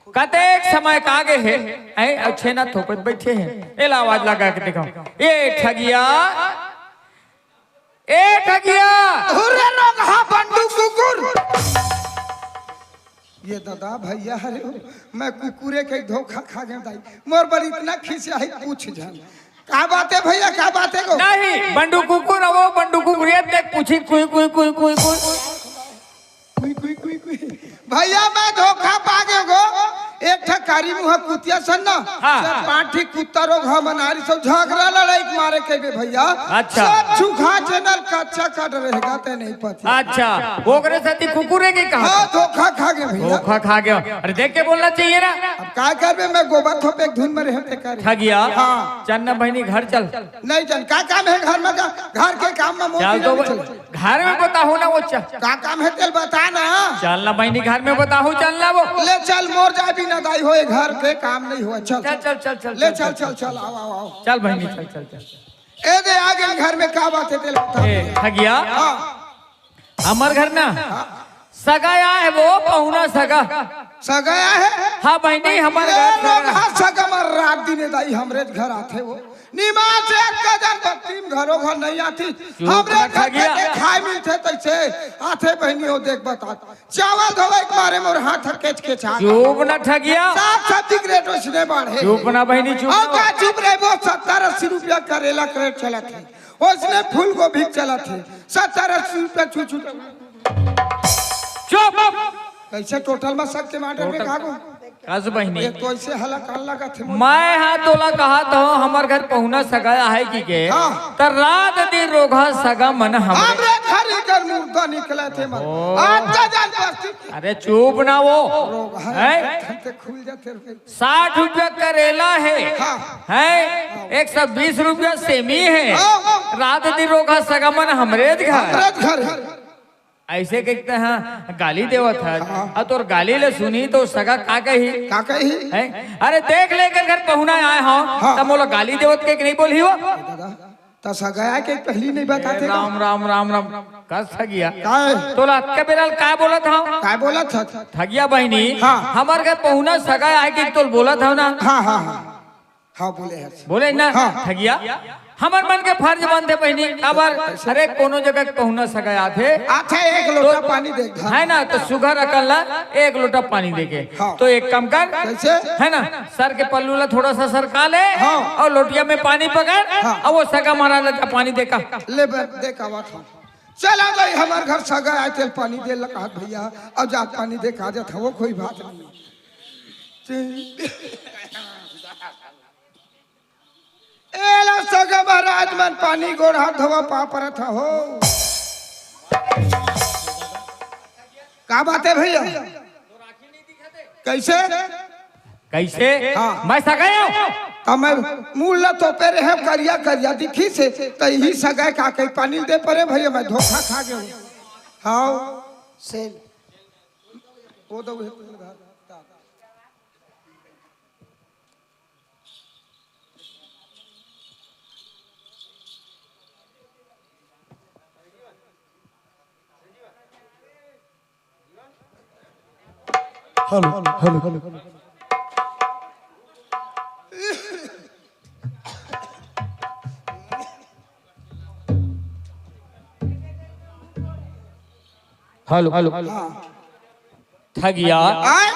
कतेक समय का गे हे, ऐ अउ छेना थोपत बैठे हे। एला आवाज लगा के देखाओ। ए ठगिया, ए ठगिया। हुर्रे रोगहा बंडू कुकुर। ये ददा भैया हरे हो, मैं कुकुरे के धोखा खा गया दाई। मोर बर इतना खिसिया है, पूछ जान। का बात है भैया, का बात है गो? नहीं, बंडू कुकुर, वो बंडू कुकुर, ये देख पूछी कुई कुई कुई कुई कुई। कुई, कुई, कुई, कुई। भैया, मैं धोखा पा गयो गो। एक ठा कारी मुहा कुतिया सन ना, हाँ। चार पांच ठी कुत्ता रोगहा मन आरिस अउ झगरा लड़ाई के मारे कहिबे भैया। अच्छा। सब झुका चैनल कच्चा काट रहेगा, ते नहीं पता। अच्छा, ओकरे साथी कुकुरे के कहा? हाँ, धोखा खा गए भैया। धोखा खा गया। अरे, देख के बोलना चाहिए ना। अब का करबे, मैं गोबर थोपे के धुन में रहे ते करे। खा गया। हाँ। चल ना बहिनी, घर चल। नहीं चल, का काम है घर में का? घर के काम में मोती चल तो नहीं चले। घर में बताहू ना वो च- का काम है तेल बता ना। चल ना बहिनी, घर में बताहू, चल ना वो। ले चल, मोर जाबी ना दाई होए, घर के काम नहीं हुआ, चल। चल, चल, चल, चल, ले चल, चल, चल, चल, चल, आओ, आओ, आओ। चल बहिनी, चल, चल, चल। ए दे आ गेल घर में, का बात है तेल बता। ए, खगिया। हाँ। हमर घर ना सगा आय हे वो, पहुना सगा। सगा आय हे? हाँ बहिनी, हमर ए घर लोग सगा। हाँ, सगा मर रात दिन दाई हमरे घर आथे वो। निमास एक गजर बत्ती में घरो घर नहीं आती। चुप हमरे रख घर गया। के खाए मिलथे तैसे आथे बहिनी हो, देख बता। चावल धोवे के मारे मोर हाथ ह केच केच आ। चुप ना ठगिया। साग सब्जी के रेट उसने बढ़े। चुप ना बहिनी, चुप और ना। का चुप रहे, वो सत्तर अस्सी रुपया करेला के रेट चलत है। उसने फूल गोभी चलत है, सत्तर अस्सी रुपया छू छू। चुप। कैसे टोटल में सब टमाटर में टोटल। खागो? कस बहिनी। ये तो ऐसे हला कान लगा थे मोर। मैं हा तोला कहा तो हमर घर पहुना सगा आहे कि के। हाँ। त रात दिन रोगहा सगा मन हमरे। हमरे घर ही कर मुर्दा निकले थे मन। ओ। आज का जान बस्ती। अरे चुप ना वो। रोगहा हैं? ते खुल जाते रुपये। साठ रुपया करेला है, हाँ। है, एक सौ बीस रुपया सेमी है। हाँ। रात दिन रोगहा सगा मन हमरे घर। हमरे घर। ऐसे कहते हैं, गाली देवत है। हाँ। और तोर गाली ले सुनी तो सगा का कही? का कही? हैं? अरे देख लेकर घर पहुना आए हो, हाँ। तब मोला गाली देवत के नहीं बोली हो? दादा, त सगा के पहली नहीं बताते ए, राम, राम, राम, राम। कस ठगिया। काय? तोला अतका बेरा ल काय बोलत हव? काय बोलत हव? ठगिया बहिनी, हाँ। हमर घर पहुना सगा आए कि तोल बोलत हव ना? हाँ, हाँ, हाँ। हाँ, बोले हस। बोले ना, हाँ। ठगिया। हमर मन के फर्ज बनथे बहिनी, काबर? अरे, कोनो जगह के पहुना सगा आथे। अच्छा, एक लोटा तो, पानी दे, हाँ। है ना, तो सुघर अकल ला एक लोटा पानी दे के। हाँ। तो एक काम कर, कैसे? है ना, सर के पल्लू ला थोड़ा सा सरका ले हाँ। और लोटिया में पानी पकड़ हाँ। और वो सगा महाराज ला पानी दे का। ले बे, दे का बात हो। चला गई हमार घर सगा आए, तेल पानी दे ला कहत भैया, और जात पानी दे का जात हो, कोई बात नहीं। एला सगा महाराज मन पानी गोड़ हाथ धोवा पा परत हो। का बात है भैया? कैसे? कैसे? हाँ। मैं सगा हूँ। त मैं मुंह ला तोपे रहे करिया करिया दिखी से, त यही सगा का कहीं पानी दे परे भैया, मैं धोखा खा गया हूँ। हाँ। सेल। वो तो उहे तेल घर। Hello, hello, hello. Hello, hello. हाँ। ठगिया। आय?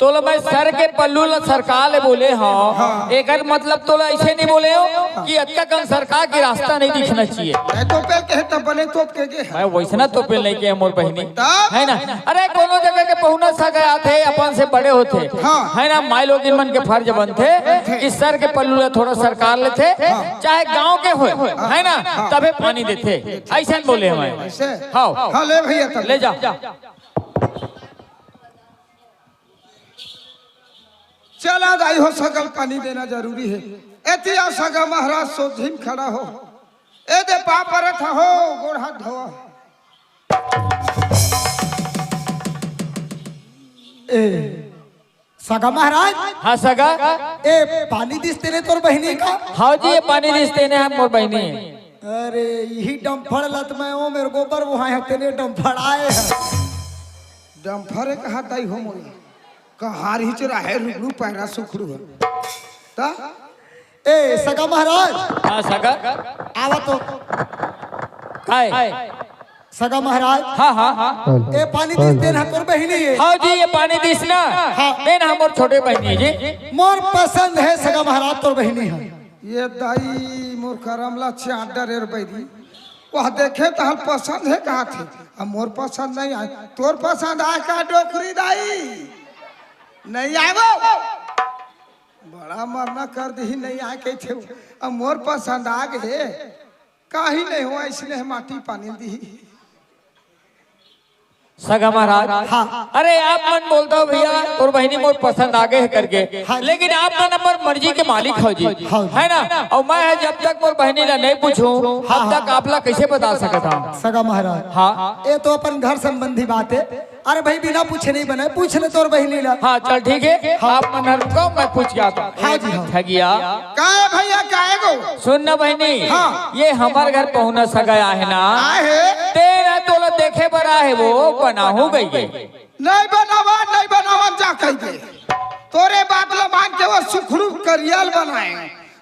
तोला मैं सर के पल्लू ला सरका ले बोले हव। हाँ। एकर मतलब तोला ऐसे नहीं बोले हो कि अतका कन सरका के रास्ता नहीं दिखना चाहिए। मैं तो पेल के तब बने तोप के गे। मैं वैसना तो पेल नहीं के मोर बहिनी। तब? है ना? अरे कोनो जगह के पहुना सगा आथे, अपन से बड़े होथे। हाँ। है ना? माई लोगिन मन के फर्ज बनथे कि सर के पल्लू ला थोड़ा सरकार लेथे, हाँ। चाहे गांव के होय, है ना? हाँ। तभे पानी देथे। ऐसे बोले हवं। ऐसे? हाँ। हाँ, ले भैया तब। ले जा। चला दाई हो, सगा ल पानी देना जरूरी है। एती आओ सगा महाराज, सोझी म खड़ा हो। ए दे पाँव परत हो, गोड़ हाथ धोवा। ए, सगा महाराज। हाँ सगा। ए, पानी दिस तेने तोर बहिनी का? हाँ जी, ये पानी दिस तेने हम मोर बहिनी। अरे, यही डम्फड़ लत में ओ मेरे गोबर वो है, तेने डम्फड़ आए हैं। डम्फर कहा दाई हो मोला। कहार ही चुरा है, रुगड़ू पैरा सुखड़ू है। ता? ए, सगा महाराज। हाँ, सगा। आवा तो। काय? सगा महाराज। हाँ, हाँ, हाँ। ए, पानी दिस तेन हा तोर बहिनी है। हाँ जी, ये पानी दिस ना। हाँ। तेन हा मोर छोटे बहिनी है जी। मोर पसंद है सगा महाराज तोर बहिनी है। ये दाई मोर करम ला चादर एर बैरी। वह देखे तहल पसंद हे कहा थे, अब मोर पसंद नहीं आए। तोर पसंद आए का डोकरी दाई? नहीं आए वो। बड़ा मरना कर दी, नहीं आए कही थे। अब मोर पसंद आ गए, काही नहीं हो, इसने माटी पानी दी। सगा महाराज। हाँ। अरे आप मन बोलता हो भैया, तोर बहिनी मोर पसंद आ गए है करके, हाँ। लेकिन आप मन अपन मर्जी के मालिक हो जी, हाँ। है ना? और मैं है जब तक मोर बहिनी ला नहीं पूछूं, हाँ, तब तक हाँ। आप ला कैसे बता सकता हूँ? सगा महाराज। हाँ। ये तो अपन घर संबंधी बात है। अरे भाई बिना पूछे नहीं बने, पूछ ले तोर बहिनी ला। हाँ चल ठीक है, हाँ। आप मन हर को मैं पूछ के आता हूँ। हाँ जी, हाँ। ठगिया। का है भैया, का है गो? सुन ना बहिनी, हाँ। ये हमर घर पहुना सगा आहे ना, आहे। तेरा तोला देखे बर आहे, वो बनाहू गई है। नहीं बनावा, नहीं बनावा, जा कह दे। तोरे बात ला मान के वो सुखरूप करियल बनाए,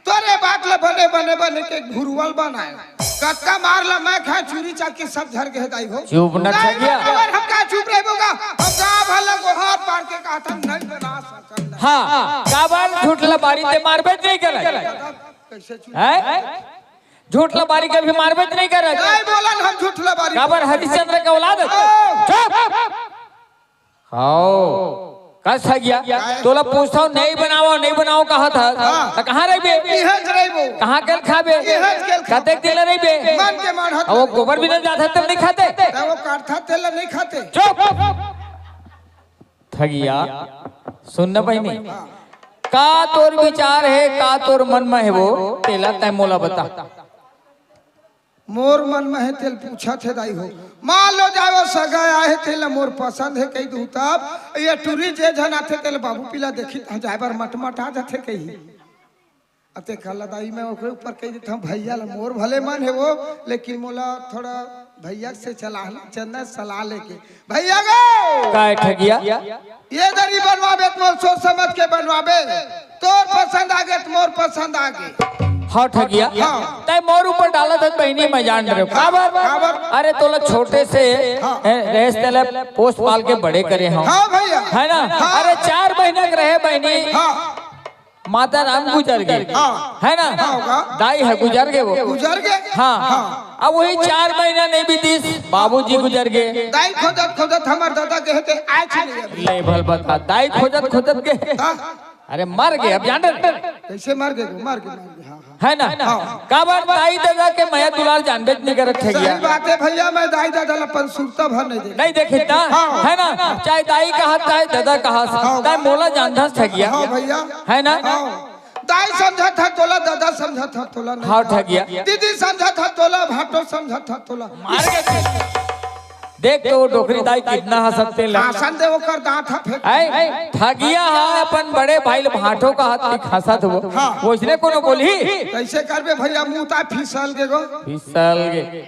तोरे बात ला बने, बने, बने के घुरुवल बनाए। कत्ता मार ला मैं खाए, चूरी चाकी सब झर के दाई हो। चुप न नहीं ठगिया। बनावा, हम का चुप रहे बोगा? हम का भला गोहार पार के कहा था, नहीं बना सकत। हाँ, काबर झूठ ला बारी ते मारबे नहीं करे। कैसे चूप? हैं? झूठ ला बारी कभी मारबे नहीं करे। नहीं बोलन हम झूठ ला बारी। काबर हरिश्चंद्र के औलाद है? ओ। चुप। हाओ। कस है गया? तोला पूछता हूँ, नहीं बनाओ, नहीं बनाओ कहा था? हाँ। तो कहाँ रहिबे? इहें च रहिबो। कहाँ के खाबे? इहें च के खाबो। कतेक दिन रहिबे? मन के माढ़त अब वो रहिबो। गोबर भी नहीं जाता तब नहीं खाते? तो वो काटता तेल नहीं खाते। चुप। ठगिया, सुन न बहिनी, का तोर विचार हे, का तोर मन में हे वो, तेला तै मोला बता। मोर मन में हे तेल पूछत हे दाई हो। मान लो जाए वो सगा आहे, तेला मोर पसंद हे कही दू तब, ये टूरी जे झन आथे तेला बाबू पीला देखी त जाए बर मटमटा जाथे कही। अते काला दाई मैं ओकरे ऊपर कह देता हूँ, भैया ला मोर भले मन हे वो, लेकिन मोला थोड़ा भैया से चला चंदा सलाह लेके। भैया गो! काय ठगिया? ये दरी बनवाबे त मोर सोच समझ के बनवाबे, तोर पसंद आगे त मोर पसंद आगे। हाँ ठगिया। हाँ। तै मोर ऊपर डालत हस बहिनी, मैं जान रहे हूँ। हाँ, काबर? काबर? अरे तोला छोटे से, हाँ। ए, रहेस तेला पोस पाल के बड़े करे हूँ। हाँ भैया। है ना? हाँ। अरे चार महीना के रहे बहिनी। हाँ। माता राम गुजर गे, हाँ। है ना? हाँ, होगा। दाई ह गुजर गे वो। गुजर गे? हाँ। हाँ। अब वही चार महीना नहीं बीतीस, बाबूजी गुजर गे। दाई खोजत खोजत हमर दादा गे हे ते आए च नहीं अभी। ले भल बता, दाई खोजत खोजत गे। हाँ। अरे मर गे, अब जान रहे। कैसे मर गे वो? मर गे, मर गे, हाँ, हाँ। है ना? हाँ। काबर दाई दादा के मया दुलार जानबे नहीं करत हे सही गया। बात है भैया, मैं दाई दादा ला अपन सुरता भर नहीं देख। नहीं देखी ना? हाँ। है ना? चाहे दाई कहा, चाहे दादा कहा, हाँ। चाहे मोला जानत हे गया। हाँ भैया। है ना? हाँ। दाई समझत हे तोला, दादा समझत हे तोला नहीं। हाँ, ठगिया। दीदी समझत हे तोला, भाटो समझत हे तोला। मार के देख तो वो डोकरी दाई कितना हंसत हे ला। हंसन दे ओकर दांत ह फेंक। ऐ, ठगिया हा अपन बड़े भाई ल भाटो कहा त हंसत वो। हाँ। वइसने कोनो बोलही? कैसे करबे भैया, मुंह ता फिसल गे गो। फिसल गे।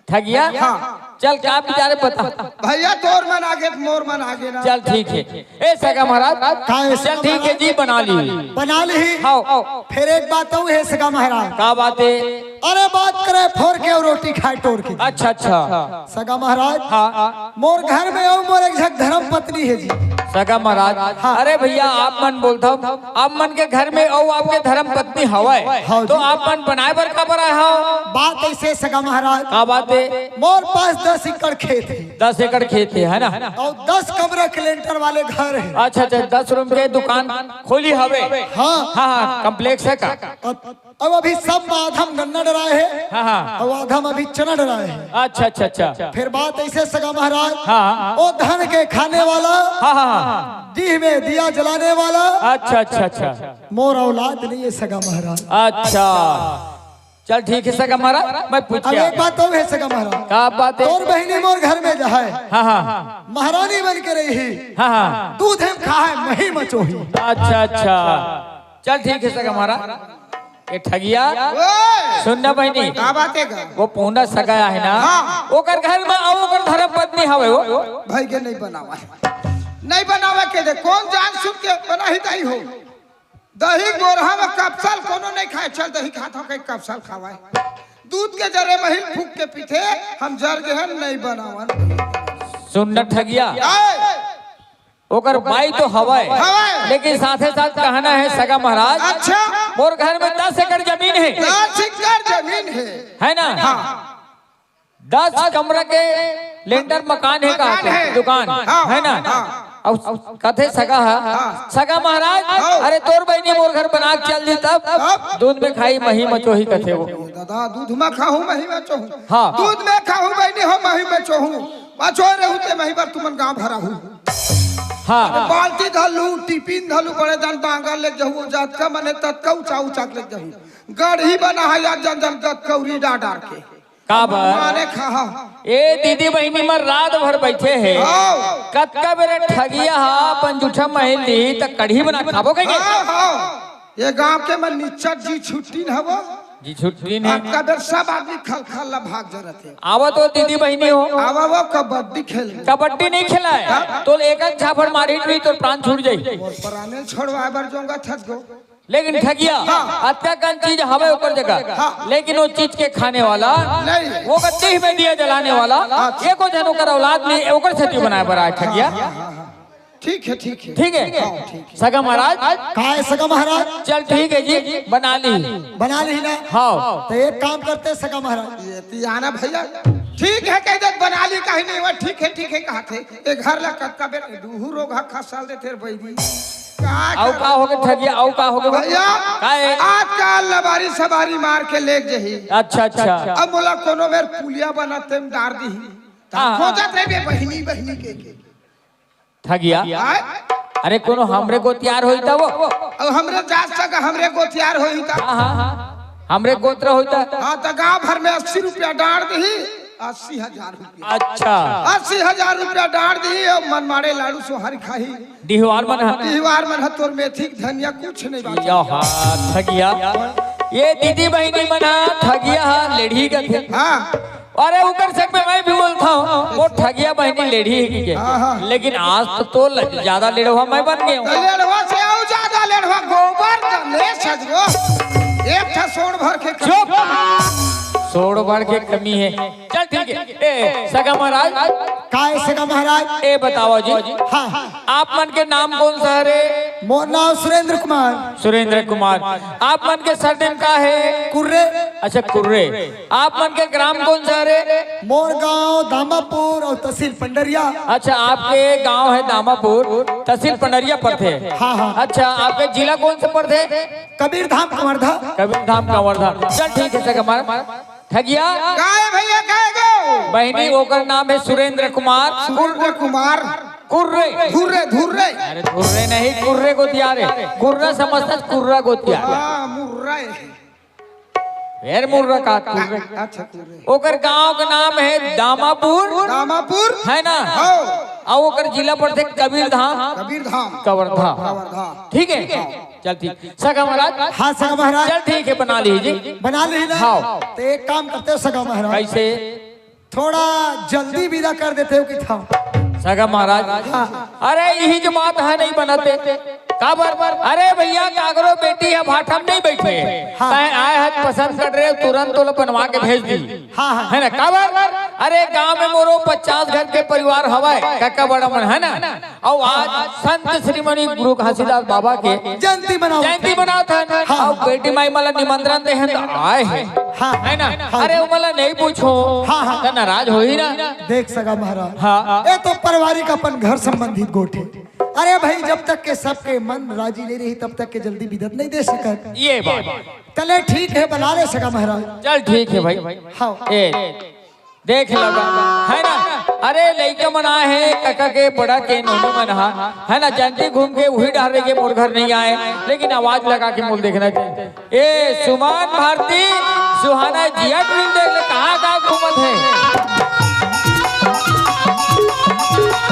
ठगिया? हाँ। चल, का विचार हे बता। भैया, तोर मन आगे त मोर मन आगे ना। चल, ठीक हे। ए, सगा महाराज। का हे चल, सगा ठीक हे महाराज? जी, बना ली। बना ली। हाँ। फिर एक बात अउ हे सगा महाराज। का बात हे? अरे, बात करे फोर के अउ रोटी खाए टोर के। अच्छा, अच्छा। सगा महाराज। हाँ। मोर घर में अउ मोर एक झक धर्म पत्नी हे जी। सगा महाराज। हाँ। अरे भैया, आप मन बोलत हो, आप मन के घर में अउ आपके धर्म पत्नी हवय, हाँ तो जी। आप मन बनाए बर काबर आए हो? बात ऐसे सगा महाराज। का बात हे? मोर पास दस एकड़ खेत हे। दस एकड़ खेत हे, है ना? अउ दस कमरा के लेंटर वाले घर हे। अच्छा, अच्छा, दस रूम के दुकान खोली हवे। हाँ। हाँ, हाँ, कॉम्प्लेक्स हे का? अब, अब अभी सब आधा म गन्ना डराए हे। हाँ, हाँ। अउ आधा म अभी चना डराए हे। अच्छा, अच्छा, अच्छा। फिर बात ऐसे सगा महाराज। हाँ, हाँ। ओ धन के खाने वाला। हाँ, हाँ, हाँ। डीह में दिया जलाने वाला। अच्छा, अच्छा, अच्छा। मोर औलाद नहीं हे सगा महाराज। अच्छा, चल ठीक हे सगा महाराज, मैं पूछ अब के एक आता। बात अउ हे सगा महाराज। का बात हे? तोर बहिनी मोर घर में जाए। हाँ, हाँ। महारानी बन के रही। हाँ, हाँ। दूध हम खाए, मही मचोही। अच्छा, अच्छा, चल ठीक हे सगा महाराज। ए ठगिया, ओए! सुन ना बहिनी। का बात हे का? वो पहुना सगा हे ना, हाँ। ओकर घर में अउ ओकर धर्म पत्नी हवे वो। भाई के नहीं बनावा, नहीं बनावा के दे, कौन जान सुन के बनाही दाई हो? दही गोरहा में कपसल कोनो नहीं खाए, चल दही खात हो, कहीं कपसल खावाए। दूध के जरे महिल फूक के पीथे, हम जर गे हन, नहीं बनावन। सुन न ठगिया, आए। ओकर बाई तो हवय, हवय। लेकिन साथे साथ कहना हे सगा महाराज, अच्छा। मोर घर में दस एकड़ जमीन हे। दस एकड़ जमीन हे। है ना? हाँ। दस कमरा के लेंटर मकान हे का? मकान हे। दुकान हाँ, हे ना? हाँ। अउ कथे सगा ह, हाँ। सगा महाराज, हाँ। अरे तोर बहिनी मोर घर बना के चल दी तब तब? दूध में खाही मही मचोही कथे वो। दादा, दूध में खाहूँ मही मचोहूँ। हाँ। दूध में खाहूँ बहिनी हो मही मचोहूँ। मचोय रहू ते मही बर तुमन गाँव भर आहू। हाँ। बाल्टी धलू, टिफिन धलू, बड़े जान बांगर ले जहू, जतका मने ततका ऊंचा ऊंचा के ले जहू। गढ़ी बना है यार जन जन गतकौरी डार डार के। का बर? माने खाहा। ए दीदी बहिनी मन रात भर बइठे हे। हाँ। कतका बेर ठगिया ह अपन जूठा महिल दी त कढ़ी बना खाबो कहिके। हाँ, हाँ। ये गांव के मन निच्चट जी छुट्टी न हवो। जी छुट्टी ने। अतका बेर सब आदमी खल खल ला भाग जरत हे। आवा तो दीदी बहिनी हो। आवा वो कबड्डी खेल। कबड्डी नहीं खेलाय। हाँ। तो एक एक झापड़ मारी भी तोर प्राण छूट जाई। मोर प्राणे छोड़वाए बर जोंगा थक गो। लेकिन ठगिया, हाँ। अतका कन चीज हवे ओकर जगह, हाँ। लेकिन वो चीज के खाने वाला, नहीं। वो गद्दी में दिया जलाने वाला, हाँ। एको झन ओकर औलाद नहीं, ओकर सेती बनाए बर आए ठगिया। हाँ, हाँ, हाँ, हाँ। ठीक है, ठीक है। ठीक है? हाँ, ठीक है। सगा महाराज? का है सगा महाराज? चल ठीक है जी, बना ली। बना ली ना? हाँ। तो एक काम करते सगा महाराज। ये तियाना भैया, ठीक है कह दे, बना ली कहीं नहीं हुआ, ठीक है, ठीक है कहा थे। ये घर ला कतका बेर दूहू रोग हा खसल दे तेरे बैरी। का अउ कर- का होगे ठगिया, अउ का होगे? भैया, का है? आजकल लबारी सबारी मार के लेग जही। अच्छा, अच्छा। अब मोला कोनो बेर पुलिया बनत तेम डार दीही। हाँ, हाँ। खोजत रहिबे बहिनी, बहिनी के, के। ठगिया। आय? अरे कोनो हमरे गोतियार होई त वो। अब हमरे जात सगा हमरे गोतियार होई त। हाँ, हाँ, हाँ। हमरे गोत्र होई त। हाँ, त गांव भर में अस्सी रुपया डार दीही, अस्सी हजार रुपया। अच्छा। अस्सी हजार रुपया डार दीही, अब मनमाड़े लाडू सोहारी खाही। डिहवार मन ह। डिहवार मन ह तोर मेथी के धनिया कुछ नहीं बाचे। या हा, ठगिया। ये दीदी बहिनी मन ह, ठगिया ह, लेढ़ी कथे। हाँ। अरे उकर संग में मैं भी बोलता हूँ, वो ठगिया बहिनी लेढ़ी हे कहिके। हाँ, हाँ। लेकिन आज तो, तो ल-, ज्यादा लेढ़वा मैं बन गया हूँ। तो लेढ़वा से अउ ज्यादा लेढ़वा गोबर जले सजगो। एक ठा सोड़ भर के कमी। चुप। सोड़ भर के कमी है। चल ठीक है। ए, सगा महाराज। का है सगा महाराज? ए बतावा जी। हाँ। आप मन के नाम कौन सा हरे? मोर नाम सुरेंद्र कुमार। सुरेंद्र कुमार। आप मन के सरनेम का है? कुर्रे। अच्छा, कुर्रे। आप मन के ग्राम कौन सा हरे? मोर गांव दामापुर अउ तहसील पंडरिया। अच्छा, आपके गांव है दामापुर, तहसील पंडरिया पड़थे। हाँ, हाँ। अच्छा, आपके जिला कौन सा पड़थे? कबीरधाम कवर्धा। कबीरधाम कवर्धा। चल ठीक है सगा महाराज। ठगिया। काय भैया, काय गो? बहिनी, ओकर नाम है सुरेंद्र कुमार। सुरेंद्र कुमार। कुर्रे। धुर्रे, धुर्रे। अरे धुर्रे नहीं, कुर्रे गोतियार हे। कुर्रा समझथस, कुर्रा गोतियार। हाँ, मुर्रा हे। फेर मुर्रा का कुर्रे। अच्छा, कुर्रे। ओकर गांव के नाम है दामापुर। दामापुर। है ना? हाँ। अउ ओकर जिला पड़थे कबीरधाम। कबीरधाम। कवर्धा। कवर्धा। ठीक है? चल ठीक। सगा महाराज। हाँ, सगा महाराज। चल ठीक है, बना लीजिए। बना ली ना? हाँ। तो एक काम करते हो सगा महाराज। कैसे? थोड़ा जल्दी विदा कर देते हो कि था? सगा महाराज। हाँ। अरे यही जो बात है नहीं बनते। काबर? अरे भैया काकरो बेटी ह भाठा म नहीं बैठे। हाँ। तैं आए हस पसंद कर रहे हो, तुरंत तोला बनवा के भेज दी। हाँ, हाँ। है ना? काबर? अरे गांव में मोरो पचास घर के परिवार हवय, काका बड़ा मन है ना? अउ आज संत श्रीमणि गुरु घासीदास बाबा के जयंती मनावत जयंती हन। मनावत हन। हाँ। अउ बेटी माई मन ला निमंत्रण दे हन त आए हे। हाँ। है ना? हाँ। अरे ओ मन ला नहीं पूछो हाँ, हाँ। त नाराज होही ना। देख सगा महाराज। हाँ। ये तो पारिवारिक अपन घर संबंधित गोठ हे। अरे भाई, जब तक के सबके मन राजी नहीं रही तब तक के जल्दी बिदत नहीं दे सकत। ये बात। चले ठीक है, बना ले सगा महाराज। चल ठीक है भाई। हाँ। ए, देख लगा, है ना? अरे लइका मन आए हे, कका के बड़ा के नोनी मन हा, है ना? जयंती घूम के उही डहर रहिगे, मोर घर नहीं आए, लेकिन आवाज लगा के मोला देखना चाहिए। ए सुमन भारती, सुहाना जिया ट्रेन देख ले, कहाँ कहाँ घूमत हे।